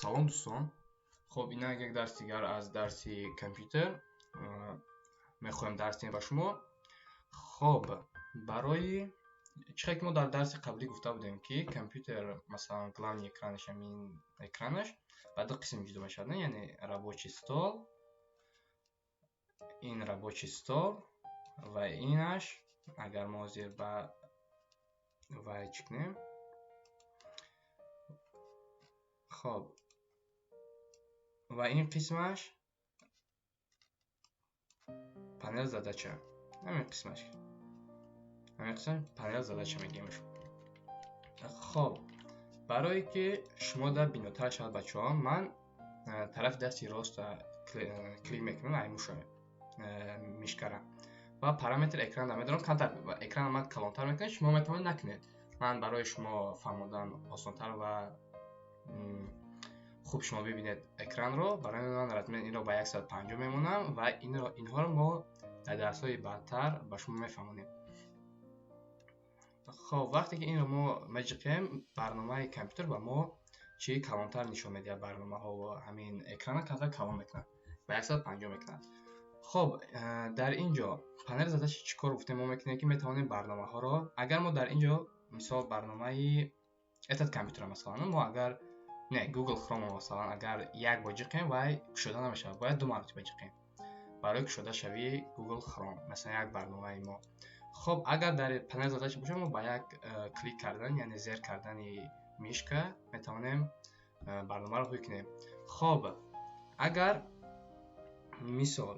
Салом, дӯстон. Хоб, инак як дарси дигар аз дарси компютер мехоҳем дарс диҳем ба шумо. Хоб, барои чӣ хел ки мо дар дарси қаблӣ гуфта будем, ки компютер, масалан, главный экранаш, ҳамин экранаш ба ду қисм ҷудо мешавад, яъне рабочий стол, ин рабочий стол ва инаш. Агар мо ҳозир ба вай чӣ кунем, хоб, ва ин қисмаш панел задача, ҳамин қисмаш, ҳамин қисм панел задача мегӯемш. Хоб, барое ки шумо дар бинотар шавад, бачаҳо, ман тарафи дасти роста клик мекунам, ай муша мышкара, ва параметр экрана медорам. Камтар экрана ман калонтар мекунам, шумо метавонед накунед. Ман барои шумо фаҳмодан осонтар ва хуб шумо бибинед экранро, барои ман размер инро ба 150 мемонам ва инҳоро мо дар дарсҳои баъдтар ба шумо мефаҳмонем. Хоб, вақте ки инро мо меҷиқем, барномаи компютер ба мо чӣ калонтар нишон медиҳад барномаҳо ва ҳамин экрана камтар калон мекунад, ба 150 мекунад. Хоб, дар ин ҷо панел задача чӣ кор гуфтем мо мекунем, ки метавонем барномаҳоро, агар мо дар ин ҷо, мисол, барномаи этот компютера, масалан, мо агар не Google Chrome, масалан, агар як бор ҷиқем, вай кушода намешавад, бояд ду маротиба ҷиқем барои кушодашавии Google Chrome, масалан, як барномаи мо. Хоб, агар дар панел задача бошад, мо ба як клик кардан, яъне зер кардани мышка, метавонем барномаро ҳуй кунем. Хоб, агар мисол,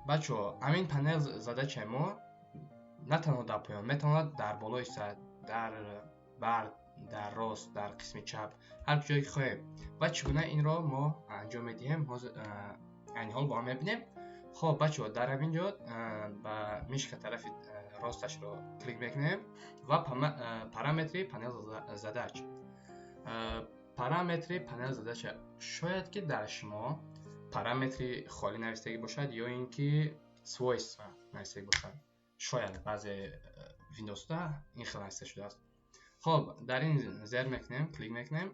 бачаҳо, ҳамин панел задачаи мо на танҳо дар поён, метавонад дар болои истад, дар бар, дар рост, дар қисми чап, ҳар ҷое ки хоҳем. Ва чӣ гуна инро мо анҷом медиҳем, айни ҳол бо ҳам мебинем. Хоб, бачаҳо, дар ҳамин ҷо ба мышка тарафи росташро клик мекунем ва параметри панел задач, параметри панел задача. Шояд ки дар шумо параметри холӣ навистагӣ бошад ё ин ки свойства навистагӣ бошад. Шояд баъзе Windowsда ин хел нависта шудааст. Хоб, дар ин зер мекунем, клик мекунем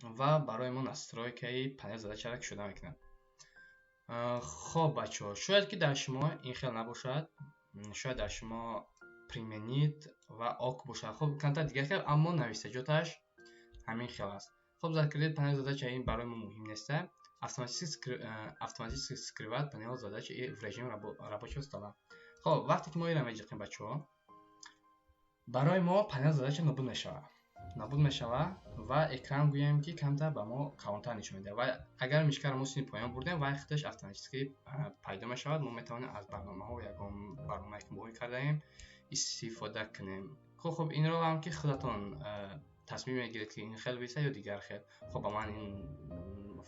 ва барои мо настройкаи панел задачаро кушода мекунем. Хоб, бачаҳо, шояд ки дар шумо ин хел набошад, шояд дар шумо применить ва ок бошад. Хоб, камтар дигар хел, аммо навистаҷоташ ҳамин хел аст. Хоб, закрыть панел задача, ин барои мо муҳим неста. Автоматически скрывать панел задачи в режим рабочего стола. Хоб, вақте ки мо инро меҷиқем, бачаҳо, барои мо панел задача нобуд мешавад, нобуд мешавад ва экран, гӯем ки, камтар ба мо калонтар нишон медиҳад. Ва агар мышкаро мо сини поён бурдем, вай худаш автоматически пайдо мешавад, мо метавонем аз барномаҳо ягон барномае ки мо ҳуй кардаем истифода кунем. Хоб, инро ҳам ки худатон тасмим мегиред, ки ин хел бисад ё дигар хел. Хоб, ба ман ин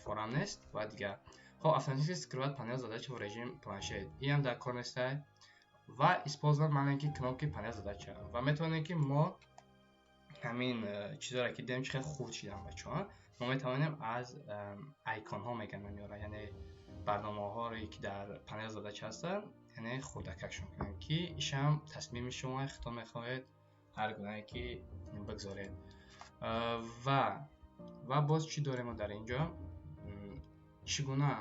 форам нест ва дигар. Хоб, автоматически скрывать панел задача в режим планшет, инам дар кор нестай. Ва использовать маленькие кнопки панел задача, ва метавонем ки мо ҳамин чизоро ки дидем, чӣ хел хурд шидан, бачаҳо, мо метавонем аз айконҳо мегӯям ёра, яъне барномаҳое ки дар панел задача ҳастанд, яъне хурдакакшон кунем, ки ишам тасмими шумо, худтон мехоҳед ҳар гунае ки бигзоред. Ва боз чӣ дорем мо дар ин ҷо? Чӣ гуна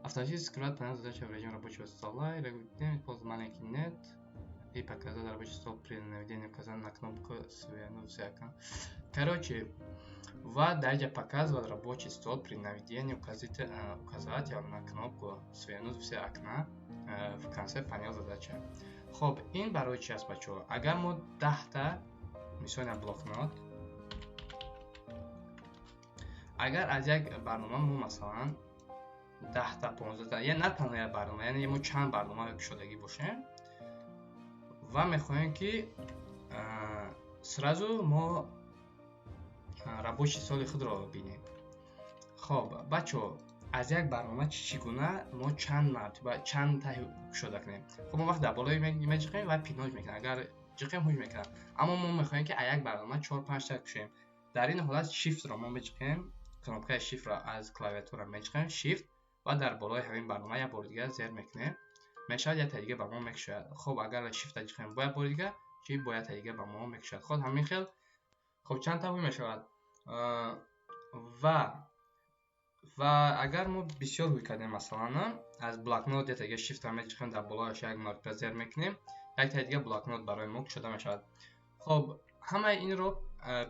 автоматически скрывать панел задача в режим рабочего стола или использовать маленький нет и показать рабочий стол при наведении указания на кнопку свернуть все окна. Короче, ва дар инҷа показывать рабочий стол при наведении указателя на кнопку свернуть все окна в конце панел задача. Хоб, ин барои чи аст, бачаҳо? Агар мо 10-та, мисол, блокнот, агар аз як барнома мо, масалан, 10-та, 15-та, я на танҳо як барнома, яъне мо чанд барнома кушодагӣ бошем ва мехоҳем, ки сразу мо рабочий столи худро бинем. Хоб, бачаҳо, аз як барнома чӣ гуна мо чанд маротиба чанд та кушода кунем? Хоб, мо вақт дар болои меҷиқем ва пинҳош мекунем, агар ҷиқем, ҳуш мекунам, аммо мо мехоҳем, ки аз як барнома чор панҷта кушоем. Дар ин ҳолат shift-ро мо меҷиқем, кнопкаи shift-ро аз клавиатура меҷиқем, shift, ва дар болои ҳамин барнома як бори дигар зер мекунем, мешавад, якта дига ба мо мекушояд. Хоб, агар shift ҷиқем, бо як бори дига чи бо якта дига ба мо мекушояд. Хоб, ҳамин хел. Хоб, чанд та ҳуй мешавад? Ва агар мо бисёр ҳуй кардем, масалан, аз блокнот ятага shift мечиқем, дар болояш як маротиба зер мекунем, яктаи дига блокнот барои мо кушода мешавад. Хоб, ҳамаи инро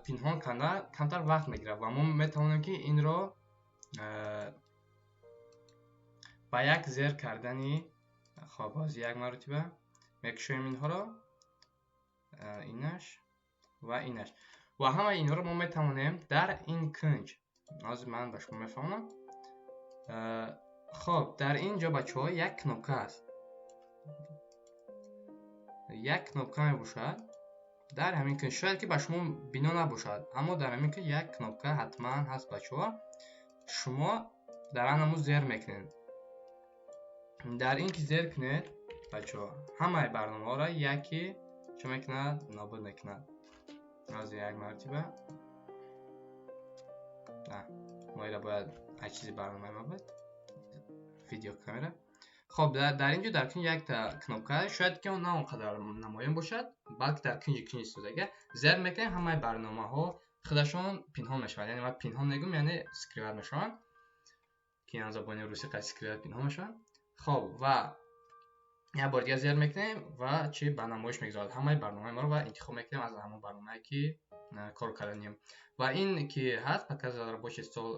пинҳон карда камтар вақт мегирад ва мо метавонем, ки инро ба як зер кардани, хоб, боз як маротиба мекушоем инҳоро, инаш ва инаш, ва ҳамаи инҳоро мо метавонем дар ин кунҷ. Ҳозир ман ба шумо мефаҳмонам. Хоб, дар ин ҷо, бачаҳо, як кнопка аст, як кнопка мебошад дар ҳамин кунҷ. Шояд ки ба шумо бино набошад, аммо дар ҳамин кунҷ як кнопка ҳатман ҳаст, бачаҳо. Шумо дар анаму зер мекунед. Дар ин ки зер кунед, бачаҳо, ҳамаи барномаҳоро яке чӣ мекунад? Нобуд мекунад. Ҳозир як маротиба мо ира бояд аз чизи барномаи ма буд, видеокамера. Хоб, дар ин ҷо дар кунҷ якта кнопка, шояд ки он на он қадар намоён бошад, балки дар кунҷи кунҷ истодага. Зер мекунем, ҳамаи барномаҳо худашон пинҳон мешаванд. Яъне ман пинҳон мегӯм, яъне скрывать мешаванд, ки ан забони русӣ қай скрывать, пинҳон мешаванд. Хоб, ва як бор дигар зер мекунем ва чӣ ба намоиш мегузорад? Ҳамаи барномаи моро, ва интихоб мекунем аз ҳамон барномае, ки кор карданем. Ва ин ки ҳаст, «Показать рабочий стол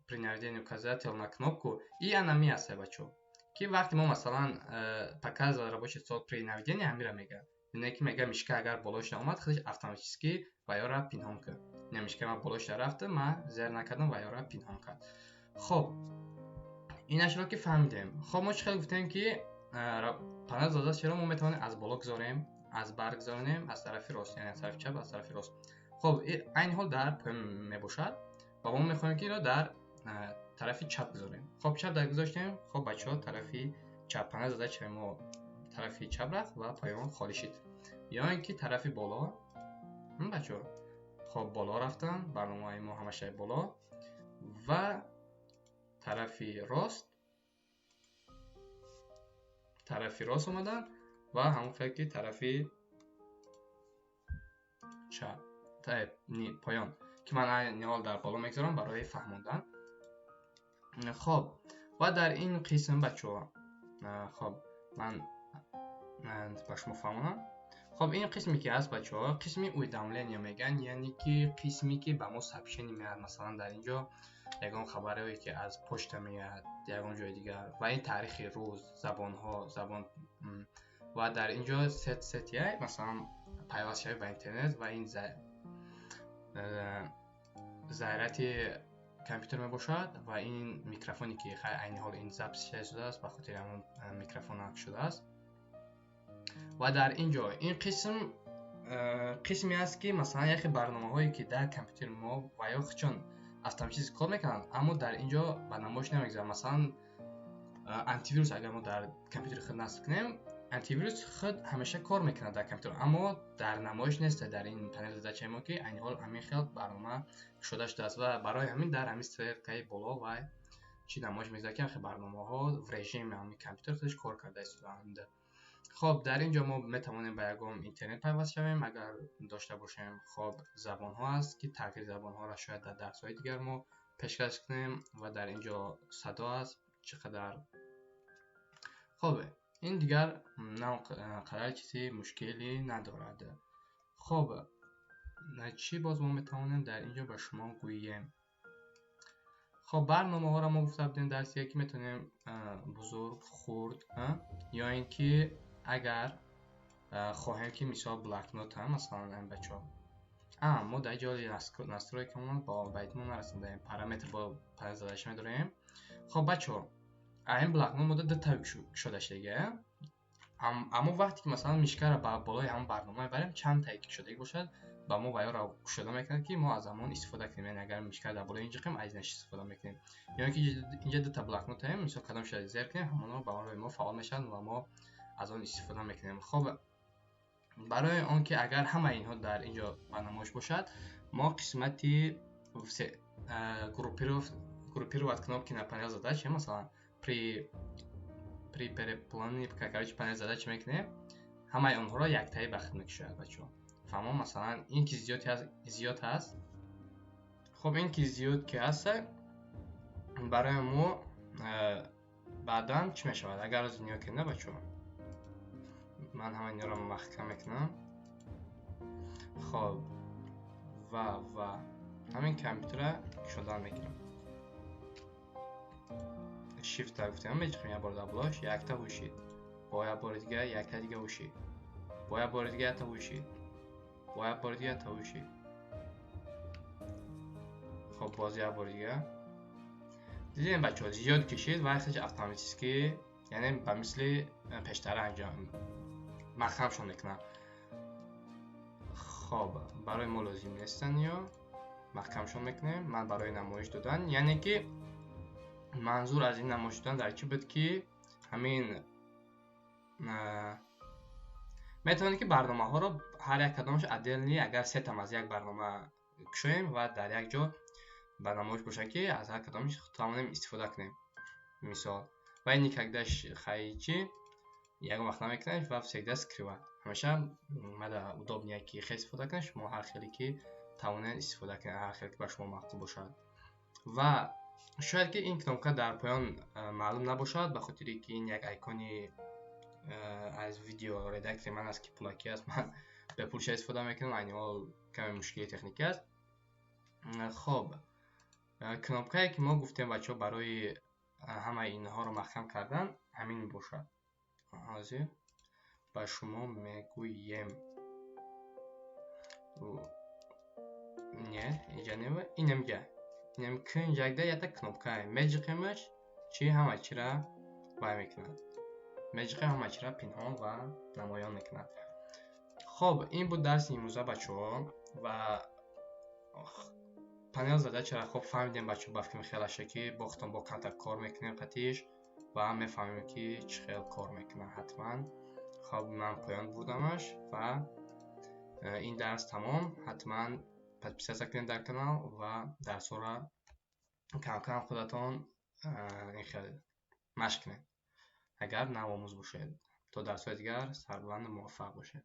при наведении указателя на кнопку», и анами аст, бачаҳо, ки вақте мо, масалан, «Показать рабочий стол при наведении» ҳамира мегӯяд, ине ки мега, мышка агар болош омад, худаш автоматически ва ёра пинҳон кард. Ина мышка ма болош рафта, ман зер накардам, ва ёра пинҳон кард. Хоб, инашро ки фаҳмидем. Хоб, мо чӣ хел гуфтем, ки панел задачаро мо метавонем аз боло гузорем, аз бар гузоронем, аз тарафи рост, яъне аз тарафи чап, аз тарафи рост. Хоб, айни ҳол дар поён мебошад ва мо мехоҳем, ки инро дар тарафи чап гузорем. Хоб, чап дар гузоштем. Хоб, бачаҳо, тарафи чап панел задачаи мо тарафи чап рафт ва поён холӣ шид. Ё ин ки тарафи боло, бачаҳо. Хоб, боло рафтан, барномаи мо ҳамашаи боло, ва тарафи рост, тарафи рост омадан ва ҳамон хел ки тарафи чап, поён, ки ман айни ҳол дар боло мегузорам барои фаҳмондан. Хоб, ва дар ин қисм, бачаҳо, хоб, ман ба шумо фаҳмонам. Хоб, ин қисме ки ҳаст, бачаҳо, қисми уведомления мегӯянд, яъне ки қисме ки ба мо сообщение меояд, масалан, дар ин ҷо ягон хабарое ки аз почта меояд, ягон ҷои дигар, ва ин таърихи рӯз, забонҳо, забон, ва дар ин ҷо сеть, масалан, пайвастшавӣ ба интернет, ва ин заряди компютер мебошад, ва ин микрофоне ки айни ҳол ин запись шудааст, ба хотири ҳамон микрофон шудааст. Ва дар ин ҷо ин қисм қисме аст, ки масалан яхе барномаҳое ки дар компютери мо ва ё чун автоматически кор мекунанд, аммо дар ин ҷо ба намоиш намегузоранд. Масалан, антивирус, агар мо дар компютери худ насб кунем, антивирус худ ҳамеша кор мекунад дар компютер, аммо дар намоиш нест дар ин панели задачаи мо, ки айни ҳол ҳамин хел барнома кушода шудааст. Ва барои ҳамин дар ҳамин стрелкаи боло ва чӣ намоиш мегузорад, ки ҳамин барномаҳо в режими ҳамин компютер худаш кор карда истодаанд. Хоб, дар ин ҷо мо метавонем ба ягон интернет пайваст шавем, агар дошта бошем. Хоб, забонҳо аст, ки тағйири забонҳоро шояд дар дарсҳои дигар мо пешкаш кунем, ва дар ин ҷо садо аст чӣ қадар. Хоб, ин дигар на он қадар чизи мушкилӣ надорад. Хоб, чӣ боз мо метавонем дар ин ҷо ба шумо гӯем? Хоб, барномаҳоро мо гуфта будем дарсие, ки метавонем бузург, хурд, ё ин ки агар хоҳем, ки мисол блокнота, масалан, бачаҳо, мо дар ҷои настройкамон ба итмом нарасидаем, параметр бо задача медорем. Хоб, бачаҳо, ин блокнот мо дута кушода шудага, аммо вақте ки, масалан, мышкаро ба болои ҳамон барнома мебарем, чанд тае ки кушодагӣ бошад, ба мо ваёро кушода мекунад, ки мо аз ҳамон истифода кунем. Яъне агар мышкаро дар болои ин ҷиқем, аз инаш истифода мекунем, ё ин ки инҷа дута блокнотаем, мисол, кадомшро зер кунем, ҳамонҳо барои мо фаъол мешаванд ва мо аз он истифода мекунем. Хоб, барои он ки агар ҳамаи инҳо дар ин ҷо ба намоиш бошад, мо қисмати «Группировать кнопки на панель задачи», масалан, при переполнении, короче, панель задачи мекунем, ҳамаи онҳоро яктаи ба худ мекушояд, бачаҳо. Фаҳмо? Масалан, ин ки зиёд ҳаст. Хоб, ин ки зиёд ки ҳаста, барои мо баъдан чӣ мешавад? Агар аз нигоҳ кунед, бачаҳо, ман ҳама инро маҳкам мекунам. Хоб, ва ҳамин компютера кушодан мегирам. Shift гуфтем, меҷиқем як бор дар болош, якта ҳушид, бо як бори дига якта дига ҳушид, бо як бори дига якта ҳушид, бо як бори дига якта ҳушид. Хоб, боз як бори дига. Дидем, бачаҳо, зиёд кишид ва хеле автоматически, яъне ба мисли пештара анҷом маҳкамшон мекунад. Хоб, барои мо лозим нестанд ё маҳкамшон мекунем. Ман барои намоиш додан, яъне ки манзур аз ин намоиш додан дар чӣ буд, ки ҳамин метавонем, ки барномаҳоро ҳар як кадомаш отдельный, агар сетам аз як барнома кушоем ва дар як ҷо ба намоиш бошад, ки аз ҳар кадомаш тавонем истифода кунем, мисол. Ва ин никогда хайчи ягон вақт намекунем ва всегда скрывать, ҳамеша мада удобнее, ки хел истифода кунед. Шумо ҳар хеле ки тавонед истифода кунед, ҳар хеле ки ба шумо маъқул бошад. Ва шояд ки ин кнопка дар поён маълум набошад, ба хотире ки ин як айкони аз видео редактори ман аст, ки пулакӣ аст, ман бепулша истифода мекунам. Айни ҳол каме мушкили техникӣ аст. Хоб, кнопкае ки мо гуфтем, бачаҳо, барои ҳамаи инҳоро маҳкам кардан ҳамин бошад. Ҳозир ба шумо мегӯем. Не, инҷа не, инамҷа, инам кунҷакда якта кнопкае меҷиқемаш, чи ҳама чира вай мекунад, меҷиқем, ҳама чира пинҳон ва намоён мекунад. Хоб, ин буд дарси имрӯза, бачаҳо, ва панел задачара хоб фаҳмидем, бачаҳо. Ба фикрам, хелаша ки бо худтон бо камтар кор мекунем қатиш ва мефаҳмем, ки чӣ хел кор мекунад ҳатман. Хоб, ман поён бурдамаш ва ин дарс тамом. Ҳатман подписаться кунед дар канал ва дарсҳоро камкам худатон ин хел машқ кунед, агар навомӯз бошед. То дарсҳои дигар сарбаланду муваффақ бошед.